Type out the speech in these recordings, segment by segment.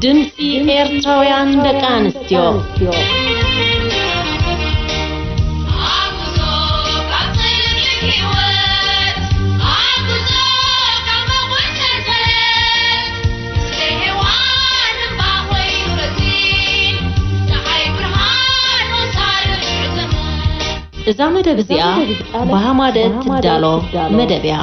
ድምፂ ኤርትራውያን ደቂ ኣንስትዮ። እዛ መደብ እዚኣ ብሃማደ ትዳሎ መደብ እያ።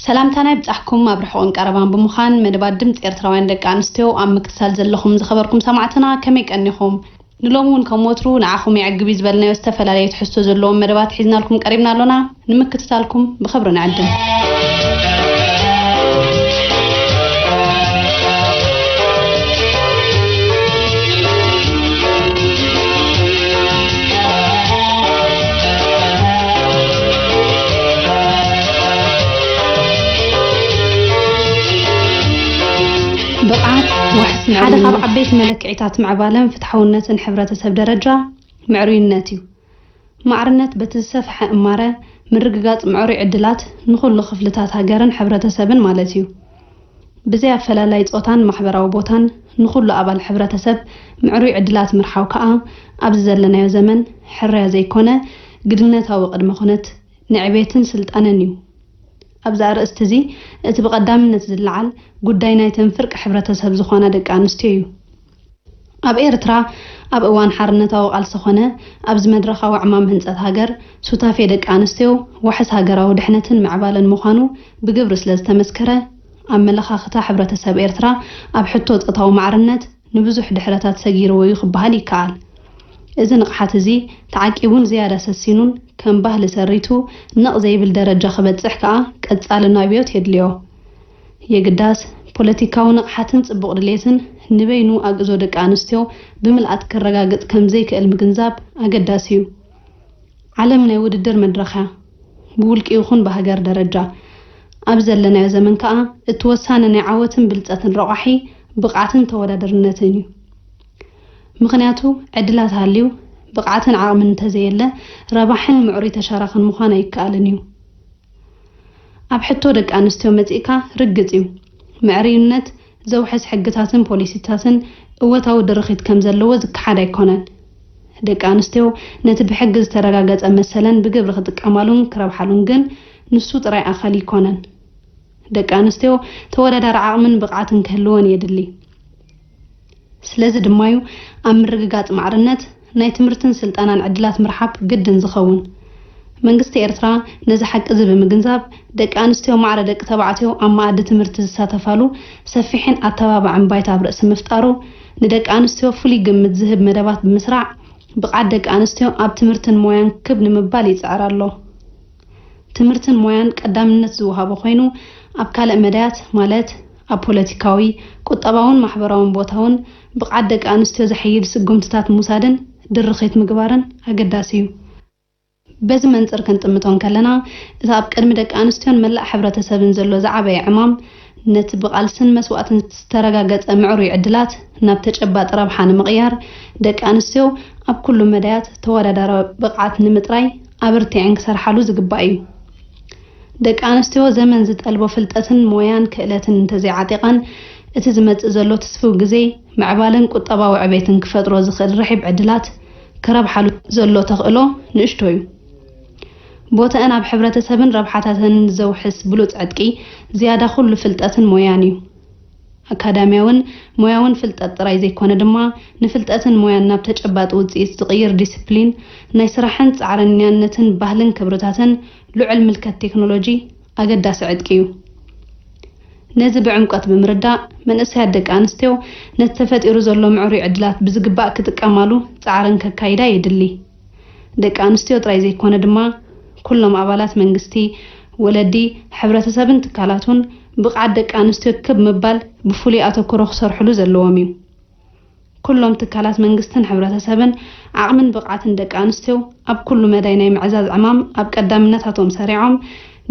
ሰላምታና ይብጻሕኩም። ኣብ ርሑቕን ቀረባን ብምዃን መደባት ድምፂ ኤርትራውያን ደቂ ኣንስትዮ ኣብ ምክትታል ዘለኹም ዝኸበርኩም ሰማዕትና ከመይ ቀኒኹም? ንሎሚ እውን ከም ወትሩ ንዓኹም የዕግብ እዩ ዝበልናዮ ዝተፈላለዩ ትሕዝቶ ዘለዎም መደባት ሒዝናልኩም ቀሪብና ኣሎና። ንምክትታልኩም ብኽብሪ ንዕድም። ብቕዓት ዋሕስ ሓደ ካብ ዓበይቲ መለክዒታት ምዕባለን ፍትሓውነትን ሕብረተሰብ ደረጃ ምዕሩይነት እዩ። ማዕርነት በቲ ዝሰፍሐ እማረ ምርግጋጽ ምዕሩይ ዕድላት ንኹሉ ክፍልታት ሃገርን ሕብረተሰብን ማለት እዩ። ብዘይ ኣፈላላይ ጾታን ማሕበራዊ ቦታን ንኹሉ ኣባል ሕብረተሰብ ምዕሩይ ዕድላት ምርሓው ከኣ ኣብዚ ዘለናዮ ዘመን ሕርያ ዘይኮነ ግድነታዊ ቅድመ ኩነት ንዕቤትን ስልጣነን እዩ። ኣብዚ ኣርእስቲ እዚ እቲ ብቐዳምነት ዝለዓል ጉዳይ ናይተን ፍርቂ ሕብረተሰብ ዝኾና ደቂ ኣንስትዮ እዩ። ኣብ ኤርትራ ኣብ እዋን ሓርነታዊ ቃልሲ ኾነ ኣብዚ መድረኻዊ ዕማም ህንጸት ሃገር ሱታፌ ደቂ ኣንስትዮ ዋሕስ ሃገራዊ ድሕነትን ምዕባለን ምዃኑ ብግብሪ ስለ ዝተመስከረ፣ ኣመለኻኽታ ሕብረተሰብ ኤርትራ ኣብ ሕቶ ጾታዊ ማዕርነት ንብዙሕ ድሕረታት ሰጊርዎ እዩ ክበሃል ይከኣል። እዚ ንቕሓት እዚ ተዓቂቡን ዝያዳ ሰሲኑን ከም ባህሊ ሰሪቱ ነቕ ዘይብል ደረጃ ክበጽሕ ከኣ ቀጻሊ ናብዮት የድልዮ። የግዳስ፣ ፖለቲካዊ ንቕሓትን ጽቡቕ ድሌትን ንበይኑ ኣግእዞ ደቂ ኣንስትዮ ብምልኣት ከረጋግጽ ከም ዘይክእል ምግንዛብ ኣገዳሲ እዩ። ዓለም ናይ ውድድር መድረኽ እያ፣ ብውልቂ ይኹን ብሃገር ደረጃ። ኣብ ዘለናዮ ዘመን ከኣ እቲ ወሳኒ ናይ ዓወትን ብልጸትን ረቋሒ ብቕዓትን ተወዳደርነትን እዩ። ምኽንያቱ ዕድላት ሃልዩ ብቕዓትን ዓቕምን እንተዘየለ ረባሕን ምዕሩይ ተሻራኽን ምዃን ኣይከኣልን እዩ። ኣብ ሕቶ ደቂ ኣንስትዮ መጺእካ ርግጽ እዩ፣ ምዕርይነት ዘውሕስ ሕግታትን ፖሊሲታትን እወታዊ ድርኺት ከም ዘለዎ ዝከሓድ ኣይኮነን። ደቂ ኣንስትዮ ነቲ ብሕጊ ዝተረጋገጸ መሰለን ብግብሪ ክጥቀማሉን ክረብሓሉን ግን ንሱ ጥራይ ኣኻሊ ኣይኮነን። ደቂ ኣንስትዮ ተወዳዳሪ ዓቕምን ብቕዓትን ክህልወን የድሊ። ስለዚ ድማዩ ኣብ ምርግጋጽ ማዕርነት ናይ ትምህርትን ስልጠናን ዕድላት ምርሓብ ግድን ዝኸውን። መንግስቲ ኤርትራ ነዚ ሓቂ እዚ ብምግንዛብ ደቂ ኣንስትዮ ማዕረ ደቂ ተባዕትዮ ኣብ መኣዲ ትምህርቲ ዝሳተፋሉ ሰፊሕን ኣተባባዕን ባይታ ኣብ ርእሲ ምፍጣሩ ንደቂ ኣንስትዮ ፍሉይ ግምት ዝህብ መደባት ብምስራዕ ብቕዓት ደቂ ኣንስትዮ ኣብ ትምህርትን ሞያን ክብ ንምባል ይጽዕር ኣሎ። ትምህርትን ሞያን ቀዳምነት ዝወሃቦ ኮይኑ ኣብ ካልእ መዳያት ማለት ኣብ ፖለቲካዊ፣ ቁጠባውን ማሕበራውን ቦታውን ብቕዓት ደቂ ኣንስትዮ ዘሐይል ስጉምትታት ምውሳድን ድርኺት ምግባርን ኣገዳሲ እዩ። በዚ መንጽር ክንጥምቶ እንከለና እቲ ኣብ ቅድሚ ደቂ ኣንስትዮን መላእ ሕብረተሰብን ዘሎ ዝዓበየ ዕማም ነቲ ብቓልስን መስዋእትን ዝተረጋገጸ ምዕሩይ ዕድላት ናብ ተጨባጢ ረብሓ ንምቕያር ደቂ ኣንስትዮ ኣብ ኩሉ መዳያት ተወዳዳራዊ ብቕዓት ንምጥራይ ኣበርቲዐን ክሰርሓሉ ዝግባእ እዩ። ደቂ ኣንስትዮ ዘመን ዝጠልቦ ፍልጠትን ሞያን ክእለትን እንተዘይዓጢቐን እቲ ዝመጽእ ዘሎ ትስፍው ግዜ ምዕባለን ቁጠባዊ ዕቤትን ክፈጥሮ ዝኽእል ርሒብ ዕድላት ክረብሓሉ ዘሎ ተኽእሎ ንእሽቶ እዩ። ቦተአን ኣብ ሕብረተሰብን ረብሓታተን ዘውሕስ ብሉጽ ዕጥቂ ዝያዳ ኩሉ ፍልጠትን ሞያን እዩ። ኣካዳሚያውን ሞያውን ፍልጠት ጥራይ ዘይኮነ ድማ ንፍልጠትን ሞያን ናብ ተጨባጢ ውጽኢት ዝቕይር ዲስፕሊን፣ ናይ ስራሕን ጻዕረኛነትን ባህልን ክብርታትን ልዑል ምልከት ቴክኖሎጂ ኣገዳሲ ዕጥቂ እዩ። ነዚ ብዕምቆት ብምርዳእ መንእሰያት ደቂ ኣንስትዮ ነቲ ተፈጢሩ ዘሎ ምዕሩይ ዕድላት ብዝግባእ ክጥቀማሉ ጻዕረን ከካይዳ የድሊ። ደቂ ኣንስትዮ ጥራይ ዘይኮነ ድማ ኩሎም ኣባላት መንግስቲ፣ ወለዲ፣ ሕብረተሰብን ትካላቱን ብቕዓት ደቂ ኣንስትዮ ክብ ምባል ብፍሉይ ኣተኩሮ ክሰርሕሉ ዘለዎም እዩ። ኩሎም ትካላት መንግስትን ሕብረተሰብን ዓቕምን ብቕዓትን ደቂ ኣንስትዮ ኣብ ኩሉ መዳይ ናይ ምዕዛዝ ዕማም ኣብ ቀዳምነታቶም ሰሪዖም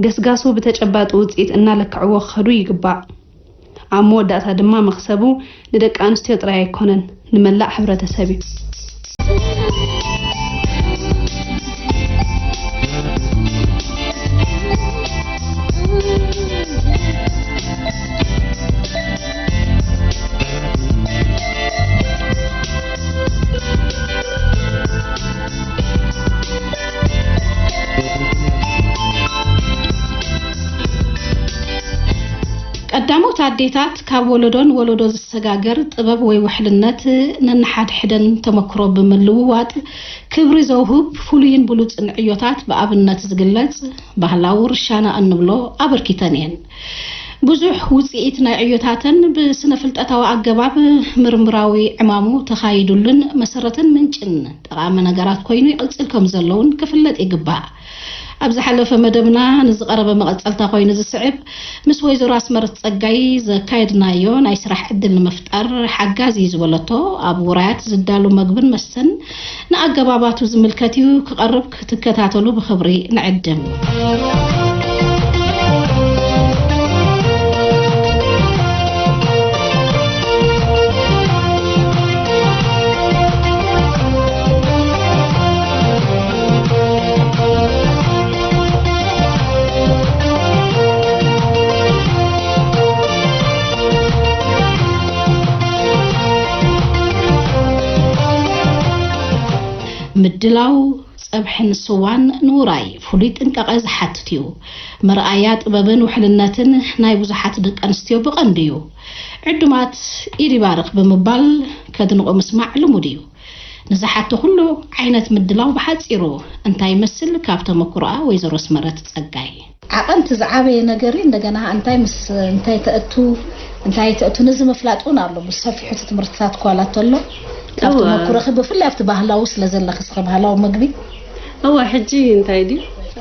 ገስጋሱ ብተጨባጢ ውፅኢት እናለክዕዎ ክኸዱ ይግባእ። ኣብ መወዳእታ ድማ መኽሰቡ ንደቂ ኣንስትዮ ጥራይ ኣይኮነን፣ ንመላእ ሕብረተሰብ እዩ። ቀዳሞት ኣዴታት ካብ ወለዶ ንወለዶ ዝሰጋገር ጥበብ ወይ ውሕልነት ነንሓድሕደን ተመክሮ ብምልውዋጥ ክብሪ ዘውህብ ፍሉይን ብሉጽን ዕዮታት ብኣብነት ዝግለጽ ባህላዊ ውርሻና እንብሎ ኣበርኪተን እየን። ብዙሕ ውጽኢት ናይ ዕዮታተን ብስነ ፍልጠታዊ ኣገባብ ምርምራዊ ዕማሙ ተኻይዱሉን መሰረትን ምንጭን ጠቓሚ ነገራት ኮይኑ ይቕጽል ከም ዘለውን ክፍለጥ ይግባእ። ኣብ ዝሓለፈ መደብና ንዝቐረበ መቐጸልታ ኮይኑ ዝስዕብ ምስ ወይዘሮ ኣስመረት ጸጋይ ዘካየድናዮ ናይ ስራሕ ዕድል ንምፍጣር ሓጋዚ እዩ ዝበለቶ ኣብ ውራያት ዝዳሉ መግብን መስተን ንኣገባባቱ ዝምልከት እዩ ክቐርብ ክትከታተሉ ብኽብሪ ንዕድም። ምድላው ጸብሕን ስዋን ንውራይ ፍሉይ ጥንቃቐ ዝሓትት እዩ። መርኣያ ጥበብን ውሕልነትን ናይ ብዙሓት ደቂ ኣንስትዮ ብቐንዱ እዩ። ዕዱማት ኢድ ይባርኽ ብምባል ከድንቑ ምስማዕ ልሙድ እዩ። ንዝሓቶ ኩሉ ዓይነት ምድላው ብሓጺሩ እንታይ ይመስል? ካብ ተመክሮኣ ወይዘሮ ኣስመረት ጸጋይ። ዓቐን እቲ ዝዓበየ ነገር እዩ። እንደገና እንታይ ምስ እንታይ ተእቱ እንታይ ተእቱ ነዚ ምፍላጥ እውን ኣሎ። ብሰፊሑ እቲ ትምህርትታት ኳላ ተሎ ካብ እወ። ተመኩሮኺ ብፍላይ ኣብቲ ባህላዊ ስለ ዘለኺ እስኸ ባህላዊ ምግቢ እወ ሕጂ እንታይ ድዩ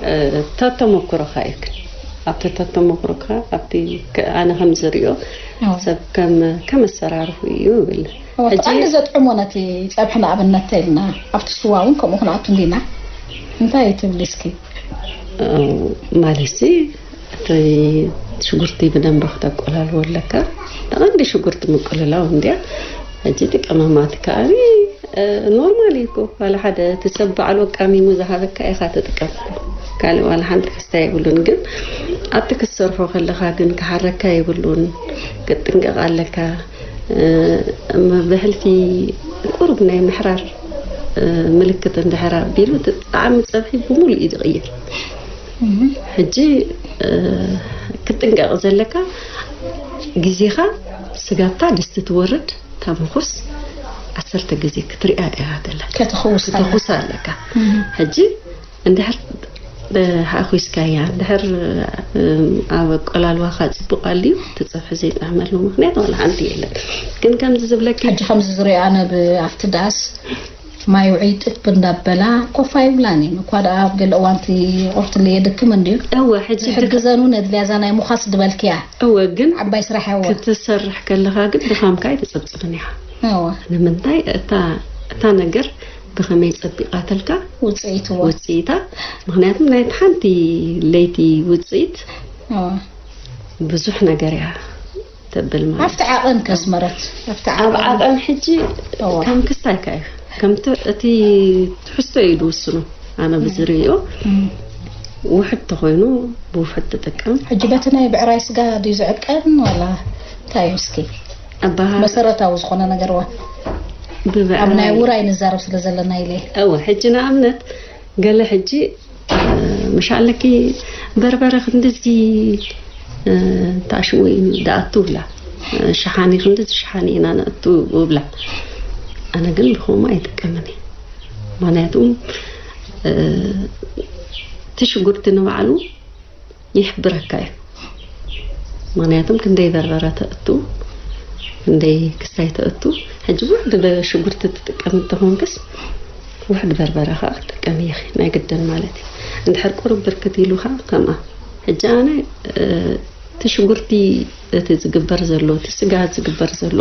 እ፣ ተተመኩሮኻ እዩ ኣብቲ ተተመኩሮካ ኣብቲ ከ- ኣነ ከም ዝሪኦ እወ። ሰብ ከም ከም ኣሰራርሑ እዩ ይብል እወ፣ እቲ ሕጂ ቀንዲ ዘጥዕሞ ነቲ ጸብሒ ንኣብነት ተልና ኣብቲ ስዋ እውን ከምኡ ክንኣቱ እንዲና እንታይ ትብሊ እስኪ ማለትሲ እቲ ሽጉርቲ ብደንብ ክተቆላልዎ ኣለካ። ተቐንዲ ሽጉርቲ ምቅልላው እንድያ። ሕጂ እቲ ቀመማት ከኣ ኖርማል እዩ እኮ። ዋላ ሓደ እቲ ሰብ ባዕሉ ኣቃሚሙ ዝሃበካ ኢኻ ትጥቀም። ካልእ ዋላ ሓንቲ ክስታይ የብሉን። ግን ኣብቲ ክትሰርሖ ከለኻ ግን ክሓረካ የብሉን። ክትጥንቀቕ ኣለካ። ብሕልፊ ቁሩብ ናይ ምሕራር ምልክት እንድሕር ኣቢሉ እቲ ጣዕሚ ጸብሒ ብምሉእ እዩ ዝቕየር። ሕጂ ክትጥንቀቕ ዘለካ ግዜኻ ስጋብታ ድስቲ ትወርድ ተምኹስ ዓሰርተ ግዜ ክትሪኣ ኢኻ ዘለካ። ከተኹስ ኣለካ። ከተኹስ ኣለካ። ሕጂ እንድሕር ሓኩስካያ እንድሕር ኣብ ኣቆላልዋኻ ጽቡቕ ኣልዩ እቲ ጸብሒ ዘይጥዕመሉ ምኽንያት ዋላ ሓንቲ የለን። ግን ከምዚ ዝብለኪ ሕጂ ከምዚ ዝሪኦ ኣነ ብ- ኣብቲ ዳስ ማይ ውዕይ ጥብ እንዳበላ ኮፍ ኣይብላን እየን እኳ ደኣ ኣብ ገለ እዋንቲ ቆርትለ የድክም እንድዩ እወ ሕጂ ድክ- ዝሕግዘን እውን የድልያ እዛ ናይ ሙኻስ ዝበልክያ እወ ግን ዓባይ ስራሕ እወ ክትሰርሕ ከለኻ ግን ድኻምካ ኣይተጸብጽብን ኢኻ እወ ንምንታይ እታ እታ ነገር ብኸመይ ጸቢቓተልካ ውፅኢትዎ ውፅኢታ ምክንያቱ ናይ ሓንቲ ለይቲ ውፅኢት እወ ብዙሕ ነገር እያ ተብል ማለት ኣብቲ ዓቐን ከስመረት ኣብቲ ኣብ ዓቐን ዓቐን ሕጂ እወ። ከም ክስታይካ እዩ ከምቲ እቲ ትሕዝቶ እዩ ዝውስኖ ኣነ ብዝርእዮ እም። ውሕድ ተኮይኑ ብውሕድ ትጥቀም ሕጂ በቲ ናይ ብዕራይ ስጋ ድዩ ዝዕቀን ዋላ እንታይ እዩ እስኪ ኣባሃ መሰረታዊ ዝኾነ ነገር ዋ ኣብ ናይ ብብዕራይ ውራይ ንዛረብ ስለ ዘለና ኢለ እወ ሕጂ ንኣብነት ገለ ሕጂ ምሽ ኣለኪ በርበረ ክንድዚ ታሽሙ እዩ ደኣቱ ብላ ሸሓኒ ክንድዚ ሸሓኒ ኢና ነእቱ ብላ ኣነ ግን ብኸምኡ ኣይጥቀምን እየ ምክንያቱ እቲ ሽጉርቲ ንባዕሉ ይሕብረካ እዩ ምክንያቱም ክንደይ በርበረ ተእቱ ክንደይ ክስታይ ተእቱ ሕጂ ውሕድ ሽጉርቲ ትጥቀም እንተኾንክስ ውሕድ በርበረ ከዓ ክትጥቀም እየኺ ናይ ግድን ማለት እዩ እንድሕር ቁሩብ ብርክት ኢሉ ከዓ ከምኣ ሕጂ ኣነ እቲ ሽጉርቲ እቲ ዝግበር ዘሎ እቲ ስጋ ዝግበር ዘሎ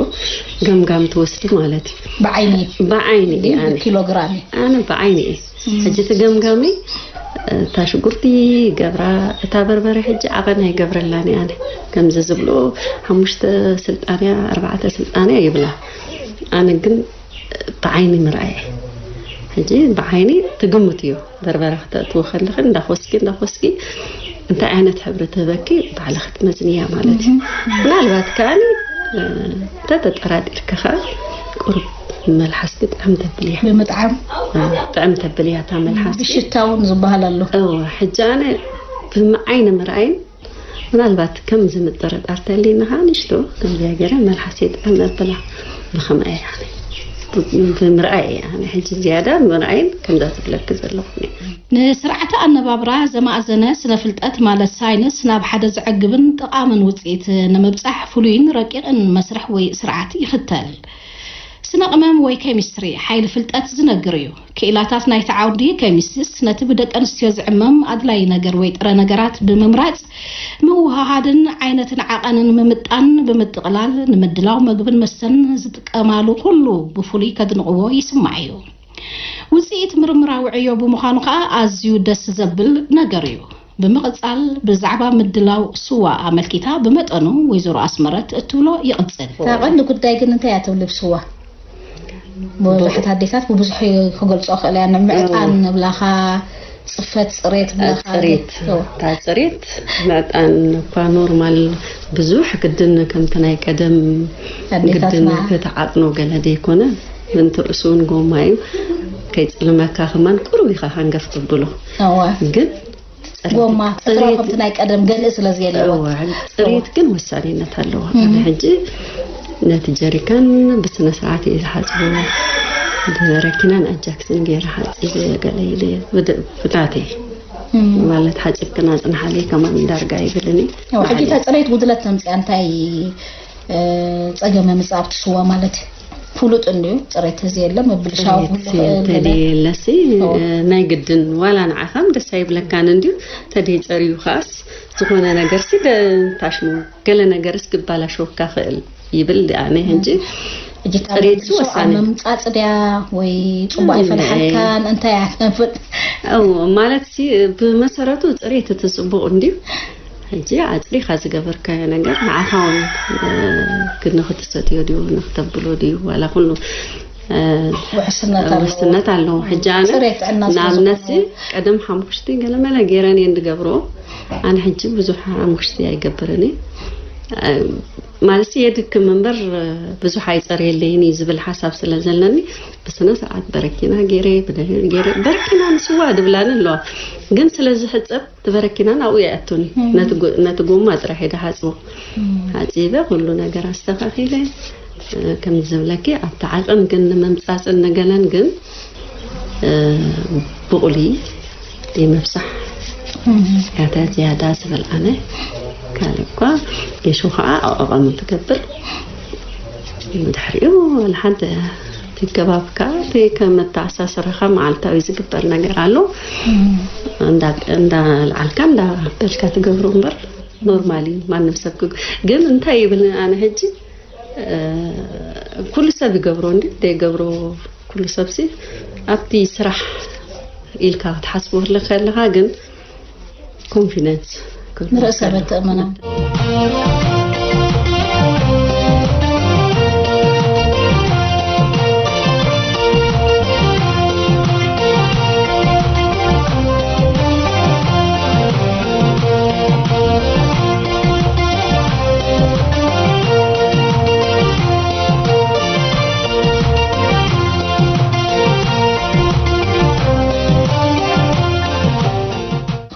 ገምጋም ትወስዲ ማለት እዩ ብዓይኒ ብዓይኒ እዩ ኣነ ኪሎግራም እዩ ኣነ ብዓይኒ እዩ ሕጂ እቲ ገምጋመይ እታ ሽጉርቲ ይገብራ፣ እታ በርበረ ሕጂ ዓቐን ኣይገብረላን እየ ኣነ። ከምዚ ዝብልዎ ሓሙሽተ ስልጣንያ፣ ኣርባዕተ ስልጣንያ ይብላ። ኣነ ግን ብዓይኒ ምርኣየ። ሕጂ ብዓይኒ ትግምት እዩ። በርበረ ክተእትዎ ከለኺ እንዳኾስኪ፣ እንዳኾስኪ እንታይ ዓይነት ሕብሪ ትህበኪ ባዕልኺ ትመዝንያ ማለት እዩ። ምናልባት ከኣኒ፣ እ፣ ተተጠራጢርኪ ከኣ ቁሩብ መልሓስኪ ጥዕም ተብልያ። ብምጥዓም? እ፣ ጥዕም ተብልያ እታ መልሓስኪ። ብሽታ እውን ዝበሃል ኣሎ። እወ፣ ሕጂ ኣነ ብዓይኒ ምርኣይን ምናልባት ከምዚ ምጥርጣር ተልዩኒ ከኣ ንእሽቶ ከምዚኣ ገይረ መልሓሰይ ጥዕም ኣብላ። ብኸምኣ እየ ኣነ። ብ-፣ ብምርኣይ እየ ኣነ። ሕጂ ዝያዳ ምርኣይን ከምዛ ትብለኪ ዘለኹ እየ። ንስርዓተ ኣነባብራ ዘማእዘነ ስነ ፍልጠት ማለት ሳይንስ ናብ ሓደ ዘዕግብን ጠቓምን ውጽኢት ንምብጻሕ ፍሉይን ረቂቕን መስርሕ ወይ ስርዓት ይኽተል። ስነ ቅመም ወይ ኬሚስትሪ ሓይሊ ፍልጠት ዝነግር እዩ። ክኢላታት ናይቲ ዓውዲ ኬሚስትሪስ ነቲ ብደቂ ኣንስትዮ ዝዕመም ኣድላዪ ነገር ወይ ጥረ ነገራት ብምምራጽ ምውህሃድን ዓይነትን ዓቐንን ምምጣን ብምጥቕላል ንምድላው መግብን መስተን ዝጥቀማሉ ኩሉ ብፍሉይ ከድንቕዎ ይስማዕ እዩ። ውጽኢት ምርምራዊ ዕዮ ብምዃኑ ከኣ ኣዝዩ ደስ ዘብል ነገር እዩ። ብምቕጻል ብዛዕባ ምድላው ስዋ ኣመልኪታ ብመጠኑ ወይዘሮ ኣስመረት እትብሎ ይቕጽል። እታ ቀንዲ ጉዳይ ግን እንታይ እያ ትብሊ ብስዋ? ብዙሓት ኣዴታት ብብዙሕ ክገልጾ ክእል እያ። ምዕጣን ንብላኻ፣ ጽፈት፣ ጽሬት ብላኻ። ጽሬት፣ እታ ጽሬት ምዕጣን እኳ ኖርማል ብዙሕ ግድን ከምቲ ናይ ቀደም ኣዴታትና ግድን ክትዓጥኖ ገለ ዘይኮነ፣ ምንቲ ርእሱ እውን ጎማ እዩ። ከይጽልመካ ከማን ቁሩብ ኢኻ ሃንገፍ ተብሎ። እዋ። ግን ጽሬት፣ ጎማ፣ ጽሬት ከምቲ ናይ ቀደም ገልእ ስለ ዘየለዎ። እዋ፣ ጽሬት ግን ወሳኔነት ኣለዎ። እም። ኣነ ሕጂ ነቲ ጀሪካን ብስነ ስርዓት እየ ዝሓጽቦ። ብበረኪናን ኣጃክስን ገይረ ሓጺበ፣ ገለ ኢለ ብድ-፣ ብናተይ። እም። ማለት ሓጺብክና ጽንሓለይ ከማን ዳርጋ ይብልኒ። እዋ፣ ሕጂ እታ ጽሬት ጉድለት ተምጽያ እንታይ፣ እ፣ ጸገም የምጽእ ኣብቲ ስዋ ማለት እዩ? ፍሉጥ እንድዩ፣ ጽሬት እዚ የለ፣ ምብልሻው ጽሬት ክህሉ ሲ-፣ ይኽእል። ተደየለሲ፣ እዎ። እ፣ ናይ ግድን ዋላ ንዓኻም ደስ ኣይብለካን እንድዩ፣ ተደይ ጸርዩ ከኣስ ዝኾነ ነገርሲ ደ-፣ ታሽሙ ገለ ነገርስ ክባላሸወካ ክእል ይብል ኣነ ሕጂ። ሕጂ ካብ ጽሬት ምብልሻው ወሳኒ። ኣብ ምምጻጽ ድያ ወይ ጽቡቕ እንደ-፣ ኣይፈልሓልካን፣ እንታይ እያ ትነፍጥ? እዎ፣ ማለትሲ ብመሰረቱ ጽሬት እቲ ጽቡቕ እንድዩ። ሕጂ ኣጽሪኻ ዝገበርካዮ ነገር ንዓኻ እውን፣ እ፣ ግን ንኽትሰትዮ ድዩ፣ ንኽተብሎ ድዩ፣ ዋላ ኩሉ፣ እ፣ ውሕስነት ኣለዎ። ውሕስነት ኣለዎ። ሕጂ ኣነ ጽሬት ጥዕና ስለ ንኣብነት ዝኾነ። ቀደም ሓሙኽሽቲ ገለመለ ገይረን እየን ዝገብርኦ። ኣነ ሕጂ ብዙሕ ሓሙኽሽቲ ኣይገብርን እየ። እ፣ ማለትሲ የድክም እምበር፣ እ፣ ብዙሕ ኣይጸርየለይን እዩ ዝብል ሓሳብ ስለ ዘለኒ ብስነ ስርዓት በረኪና ገይረ፣ ብደህን ገይረ፣ በረኪና ንስዋ ድብላኒ ኣለዋ። ግን ስለ ዝሕጸብ እቲ በረኪና ናብኡ ይኣቱኒ። እም። ነቲ ጎ-፣ ነቲ ጎማ ጥራሕ እየ ድሓጽቦ። እም። ሓጺበ፣ ኩሉ ነገር ኣስተኻኺለ፣ እ፣ ከም ዝብለኪ፣ ኣብቲ ዓቐን ግን ንምምጻጽን ንገለን ግን፣ እ፣ ብቑሊ ዘይምብሳሕ እም። ያታ ዝያዳ ዝብል ኣነ። ካልእ እኳ ጌሾ ኸዓ ኣቐቐም ትገብር። ብድሕሪኡ፣ ወላ ሓንቲ እቲ ከባብካ፣ እቲ ከም መተኣሳሰረኻ መዓልታዊ ዝግበር ነገር ኣሎ። እም። እንዳ-፣ እንዳልዓልካ፣ እንዳበልካ ትገብሮ እምበር፣ ኖርማል እዩ። ማንም ሰብ ክግ-፣ ግን እንታይ ይብል ኣነ ሕጂ፣ እ፣ ኩሉ ሰብ ይገብሮ እንዲ፣ ዘይገብሮ ኩሉ ሰብሲ ኣብቲ ስራሕ ኢልካ ክትሓስቦ ከለኻ ግን ኮንፊደንስ ንርእሰ መተኣማመን።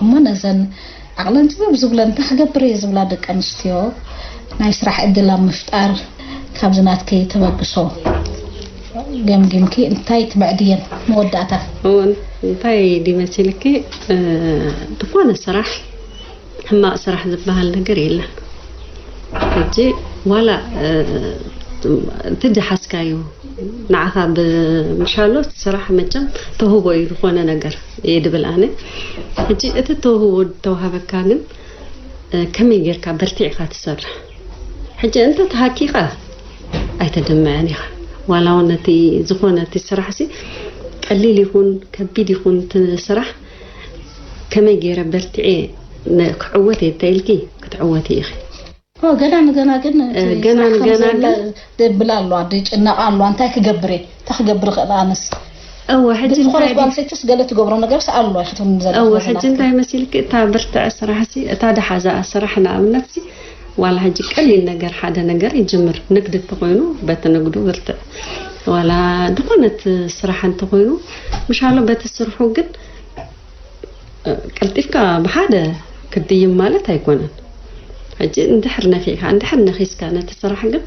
እሞ ነዘን ዓቕለን ጽብብ ዝብለን እንታይ ክገብር እየ ዝብላ ደቂ ኣንስትዮ ናይ ስራሕ ዕድል ኣብ ምፍጣር ካብዚ ናትኪ ተበግሶ ገምጊምኪ እንታይ ትምዕድየን? መወዳእታ። እውን እንታይ ድዩ መሲልኪ፣ እ፣ ዝኾነ ስራሕ ሕማቕ ስራሕ ዝበሃል ነገር የለን። ሕጂ ዋላ፣ እ፣ እቲ ዝሓዝካዮ ንዓኻ ብምሻሎ ስራሕ መቸም ተውህቦ እዩ ዝኾነ ነገር እየ ድብል ኣነ። ሕጂ እቲ ተውህቦ ዝተዋሃበካ ግን፣ እ፣ ከመይ ጌርካ በርቲዕካ ትሰርሕ። ሕጂ እንተ ተሃኪኻ ኣይተድምዕን ኢኻ። ዋላ እውን ነቲ ዝኾነ እቲ ስራሕሲ ቀሊል ይኹን ከቢድ ይኹን እቲ ስራሕ ከመይ ገይረ በርቲዐ ነ-፣ ክዕወት እየ እንተ ኢልኪ ክትዕወቲ ኢኺ። ኦ፣ ገና ንገና ግን እቲ እ፣ ገና ንገና ከምዘላ ግን ደብላ ኣለዋ፣ ድጭነቕ ኣለዋ፣ እንታይ ክገብር እየ? እንታይ ክገብር እኽእል ኣነስ? እወ፣ ሕጂ ዝኾነት እንታይ ጓል ሰችስ ገለ ትገብሮ ነገር ሰኣሉ ኣይክትብሉን ዘለኹ እወ፣ ወገናት። ሕጂ እንታይ መሲልኪ? እታ ብርትዐ ስራሕ ሲ፣ እታ ደሓዛ ስራሕ ንኣብነት ሲ፣ ዋላ ሕጂ ቀሊል ነገር ሓደ ነገር ይጅምር። ንግዲ እንተኾይኑ በቲ ንግዱ ብርትዕ፣ ዋላ ዝኾነት ስራሕ እንተኾይኑ ምሻሎ በቲ ስርሑ ግን እ፣ ቀልጢፍካ ብሓደ ክትድይም ማለት ኣይኮነን። ሕጂ እንድሕር ነኺኻ፣ እንድሕር ነኺስካ ነቲ ስራሕ ግን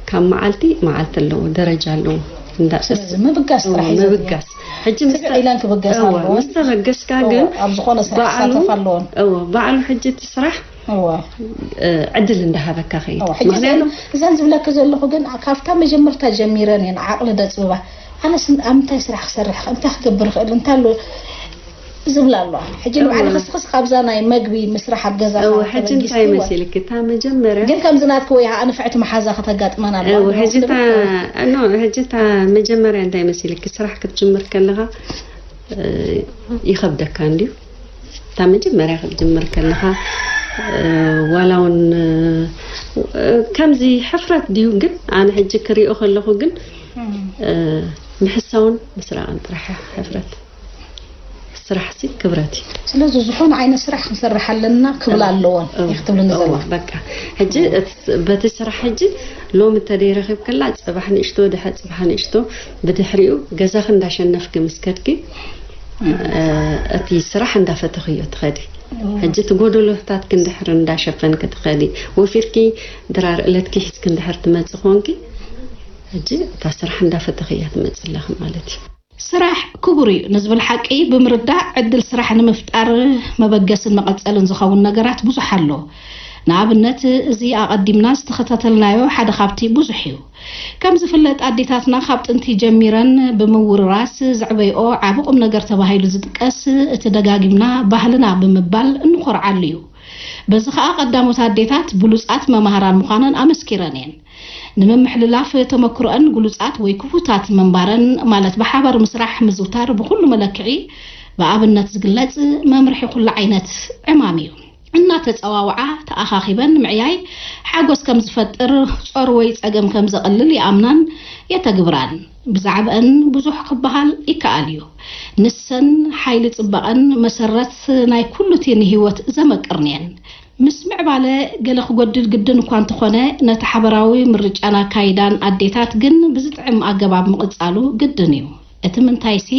ካብ መዓልቲ መዓልቲ ኣለዎ፣ ደረጃ ኣለዎ። እንዳ ስለዚ ምብጋስ ጥራሕ እዩ ዘድልዮ። ምብጋስ። ሕጂ ምስ ትግዕ ኢለን ክብገሳ እወ፣ ኣለወን። ምስ ተበገስካ እወ፣ ግን ኣብ ዝኾነ ስራሕ ባዕሉ ክሳተፍ ኣለወን። እወ፣ ባዕሉ ሕጂ እቲ ስራሕ እወ። እ፣ ዕድል እንዳሃበካ ኸይድ። እወ፣ ሕጂ ምኽንያቱ እዘን- እዘን ዝብለኪ ዘለኹ ግን ካብታ መጀመርታ ጀሚረን እየን ዓቕሊ ደጽብባ። ኣነስ ኣብ ምንታይ ስራሕ ክሰርሕ፣ እንታይ ክገብር ይኽእል፣ እንታይ ኣሎ ዝብላ ኣለዋ። ሕጂ ንባዕሊ እወ። ክስክስ ካብዛ ናይ መግቢ ምስራሕ ኣብ ገዛ እወ፣ ካብ ሕጂ ተበጊስኪ እንታይ እወ። መሲልኪ? እታ መጀመርያ ግን ከምዚ ናትኪ ወይ ከዓ ንፍዕቲ መሓዛ ከተጋጥመን ኣለዋ። እወ፣ ግን ሕጂ እታ ወስደት ኖ፣ ሕጂ እታ መጀመርያ እንታይ መሲልኪ? ስራሕ ክትጅምር ከለኻ እ፣ ይኸብደካ እንድዩ። እታ መጀመርያ ክትጅምር ከለኻ እ፣ ዋላ እውን እ፣ ከምዚ ሕፍረት ድዩ? ግን ኣነ ሕጂ ክሪኦ ከለኹ ግን እ፣ ምሕሳውን ምስራቕን ጥራሕ ሕፍረት። ስራሕሲ ክብረት እዩ። ስለዚ ዝኾነ ዓይነት ስራሕ ክንሰርሕ ኣለና ክብል ኣለዎን እዩ ክትብልኒ ዘለኹ። በቃ ሕጂ እቲ- በቲ ስራሕ ሕጂ ሎሚ እንተደይረኺብክላ ጽባሕ ንእሽቶ ድሐ ጽባሕ ንእሽቶ ብድሕሪኡ ገዛኺ እንዳሸነፍኪ ምስ ከድኪ እ፣ እቲ ስራሕ እንዳፈተኽዮ ትኸዲ። ሕጂ እቲ ጎደሎታት ክንድሕር እንዳሸፈንኪ ትኸዲ። ወፊርኪ ድራር እለትኪ ሒዝኪ እንድሕር ትመጽእ ኮንኪ ሕጂ እታ ስራሕ እንዳፈተኽያ ትመጽእ ኣለኺ ማለት እዩ። ስራሕ ክቡር እዩ ንዝብል ሓቂ ብምርዳእ ዕድል ስራሕ ንምፍጣር መበገስን መቐጸልን ዝኸውን ነገራት ብዙሕ ኣሎ። ንኣብነት እዚ ኣቐዲምና ዝተኸታተልናዮ ሓደ ካብቲ ብዙሕ እዩ። ከም ዝፍለጥ ኣዴታትና ካብ ጥንቲ ጀሚረን ብምውርራስ ዘዕበይኦ ዓቢ ቁም ነገር ተባሂሉ ዝጥቀስ እቲ ደጋጊምና ባህልና ብምባል እንኾርዓሉ እዩ። በዚ ኸኣ ቀዳሞት ኣዴታት ብሉጻት መማህራን ምዃነን ኣመስኪረን እየን። ንምምሕልላፍ ተመክሮአን ግሉጻት ወይ ክፉታት ምንባረን ማለት ብሓባር ምስራሕ ምዝውታር ብኹሉ መለክዒ ብኣብነት ዝግለጽ መምርሒ ኩሉ ዓይነት ዕማም እዩ። እናተጸዋውዓ ተኣኻኺበን ምዕያይ ሓጎስ ከም ዝፈጥር ጾር ወይ ጸገም ከም ዘቐልል ይኣምናን የተግብራን። ብዛዕበአን ብዙሕ ክበሃል ይከኣል እዩ። ንሰን ሓይሊ ጽባቐን መሰረት ናይ ኩሉቲ ንህይወት ዘመቅርን እየን። ምስ ምዕባለ ገለ ክጎድል ግድን እኳ እንተኾነ ነቲ ሓበራዊ ምርጫን ኣካይዳን ኣዴታት ግን ብዝጥዕም ኣገባብ ምቕጻሉ ግድን እዩ። እቲ ምንታይሲ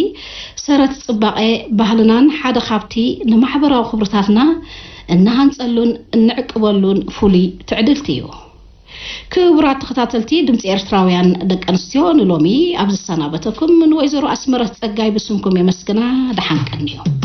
ሰረት ጽባቐ ባህልናን ሓደ ካብቲ ንማሕበራዊ ክብርታትና እንሃንጸሉን እንዕቅበሉን ፍሉይ ትዕድልቲ እዩ። ክቡራት ተኸታተልቲ ድምፂ ኤርትራውያን ደቂ ኣንስትዮ ንሎሚ ኣብ ዝሰናበተኩም ንወይዘሮ ኣስመረት ጸጋይ ብስምኩም የመስግና። ደሓን ቀንዩ።